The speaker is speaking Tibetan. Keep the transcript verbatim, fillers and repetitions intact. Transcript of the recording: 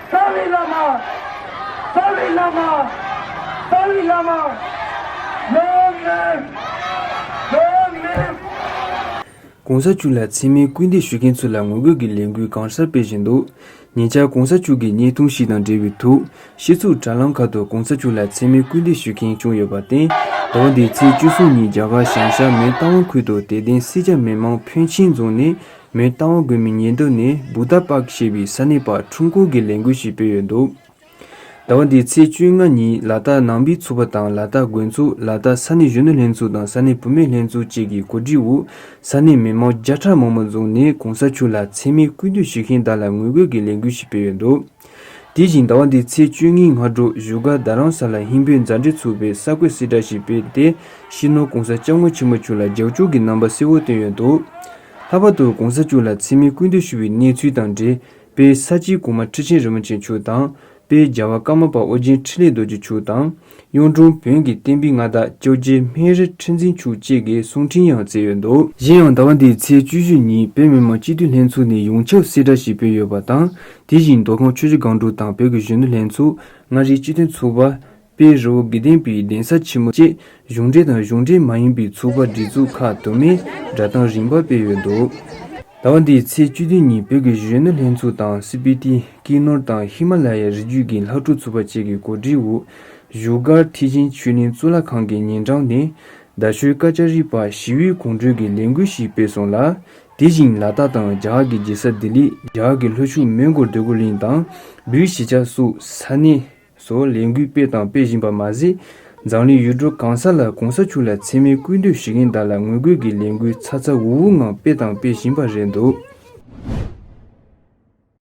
རྩ་བའི་བླ་མ། རྩ་བའི་བླ་མ། རྩ་བའི་བླ་མ། Long live! Long live! གོང་ས་མཆོག་ལ་མཚན་སྨད་སྐུལ་འདེད་ཞུ་མཁན་ཚོ་ལ་ངོ་རྒོལ་གྱི་ལས་འགུལ་གང་སར་སྤེལ་བཞིན་འདུག་ཉེ་ཆར་གོང་ས་མཆོག་གི་བརྙན་ཐུང་ཞིག་དང་འབྲེལ་བའི་ཐོག་སྤྱི་ཚོགས་དྲ་ལམ་ཁག་ཏུ་གོང་ས་མཆོག་ལ་མཚན་སྨད་སྐུལ་འདེད་ཞུ་མཁན་བྱུང་ཡོད་པར་བརྟེན། ཟླ་བ་འདིའི་ཚེས་བཅུ་གསུམ་ཉིན་རྒྱ་གར་བྱང་ཤར་མོན་རྟ་དབང་ཁུལ་དུ་དད་ལྡན་སེར་སྐྱ་མི་མང་ཕོན་ཆེན་འཛོམས་ནས། མོན་རྟ་དབང་དགོན་པའི་ཉེ་འདབས་ནས་བུདྡྷ་པཱརྐ་ཞེས་པའི་ས་གནས་བར་ཁྲོམ་སྐོར་གྱི་ལས་འགུལ་ཞིག་སྤེལ་ཡོད་འདུག་ཟླ་བ་འདིའི་ཚེས་བཅོ་ལྔ་ཉིན་ལ་དྭགས་ནང་པའི་ཚོགས་པ་དང་ལ་དྭགས་དགོན་ཚོགས། ལ་དྭགས་ས་གནས་གཞོན་ནུ་ལྷན་ཚོགས་དང་ས་གནས་བུད་མེད་ལྷན་ཚོགས་བཅས་ཀྱི་གོ་སྒྲིག་འོག་ས་གནས་མི་མང་བརྒྱ་ཕྲག་མང་པོ་འཛོམས་ནས་གོང་ས་མཆོག་ལ་མཚན་སྨད་སྐུལ་འདེད་ཞུ་མཁན་དག་ལ་ངོ་རྒོལ་གྱི་ལས་འགུལ་ཞིག་སྤེལ་ཡོད་འདུག་དེ་བཞིན་ཟླ་བ་འདིའི་ཚེས་བཅོ་ལྔའི་སྔ་དྲོ་བཞུགས་སྒར་རྡ་རམ་ས་ལ་ཧིན་བོད་མཛའ་འབྲེལ་ཚོགས་པས་གསར་འགོད་གསལ་བསྒྲགས་ཤིག་སྤེལ་ཏེ། སྤྱི་ནོར་གོང་ས་སྐྱབས་མགོན་ཆེན་པོ་མཆོག་ལ་རྒྱབ་སྐྱོར་གྱི་རྣམ་པ་གསལ་བོ་བསྟན་ཡོད་འདུག་ལྷག་པར་དུ་གོང་ས་མཆོག་ལ་མཚན་སྨད་སྐུལ་འདེད་ཞུ་བའི་གནས་ཚུལ་དང་འབྲེལ། དཔལ་ས་སྐྱའི་གོང་མ་ཁྲི་ཆེན་རིན་པོ་ཆེ་མཆོག་དང་། དཔལ་རྒྱལ་བ་ཀརྨ་པ་ཨོ་རྒྱན་འཕྲིན་ལས་རྡོ་རྗེ་མཆོག་དང་། གཡུང་དྲུང་བོན་གྱི་བསྟན་པའི་མངའ་བདག་ཇོ་རྗེ་སྨན་རི་ཁྲི་འཛིན་མཆོག་བཅས་ཀྱིས་གསུང་འཕྲིན་ཡང་བསྩལ་ཡོད་འདུག་གཞན་ཡང་ཟླ་བ་འདིའི་ཚེས་བཅུ་བཞི་ཉིན་བོད་མི་མང་སྤྱི་འཐུས་ལྷན་ཚོགས་ནས་ཡོངས་ཁྱབ་གསལ་བསྒྲགས་ཤིག་སྤེལ་ཡོད་པ་དང་། དེ་བཞིན་མདོ་ཁམས་ཆུ་བཞི་སྒང་དྲུག་དང་བོད་ཀྱི་གཞོན་ནུ་ལྷན་ཚོགས། མངའ་རིས་སྤྱི་མཐུན་ཚོགས་པ། དཔལ་རི་བོ་དགེ་ལྡན་པའི་གདན་ས་ཆེན་མོ་བཅས་གཞུང་འབྲེལ་དང་གཞུང་འབྲེལ་མ་ཡིན་པའི་ཚོགས་པ་སྒྲིག་འཛུགས་ཁག་དུ་མས་བསྒྲགས་གཏམ་རིམ་པ་སྤེལ་ཡོད་འདུག་ཟླ་བ་འདིའི་ཚེས་བཅུ་བདུན་ཉིན་བོད་ཀྱི་གཞོན་ནུ་ལྷན་ཚོགས་དང་སི་པི་ཏི་ཀི་ནོར་དང་ཧི་མ་ལ་ཡའི་རི་རྒྱུད་ཀྱི་ལྷག་འཕྲོ་ཚོགས་པ་བཅས་ཀྱི་གོ་སྒྲིག་འོག་བཞུགས་སྒར་ཐེག་ཆེན་ཆོས་གླིང་གཙུག་ལག་ཁང་གི་ཉེ་འགྲམ་ནས་རྡ་ཤོད་ཀ་ཅ་རི་བར་ཞི་བའི་གོམ་བགྲོད་ཀྱི་ལས་འགུལ་ཞིག་སྤེལ་སོང་ལ། དེ་བཞིན་ལ་དྭགས་དང་རྒྱ་གར་གྱི་རྒྱལ་ས་ལྡི་ལི། རྒྱ་གར་གྱི་ལྷོ་ཕྱོགས་མོན་གྷོ་འདོད་རྒུ་གླིང་དང་བོད་གཞིས་ཆགས་སོགས་ས་གནས་སུ་ལས་འགུལ་སྤེལ་དང་སྤེལ་བཞིན་པ་མ་ཟད། འཛམ་གླིང་ཡུལ་གྲུ་གང་ས་ལ་གོང་ས་མཆོག་ལ་མཚན་སྨད་སྐུལ་འདེད་ཞུ་མཁན་དག་ལ་ངོ་རྒོལ་གྱི་ལས་འགུལ་ཚ་ཚ་འུར་འུར་ངང་སྤེལ་དང་སྤེལ་བཞིན་པ་རེད་འདུག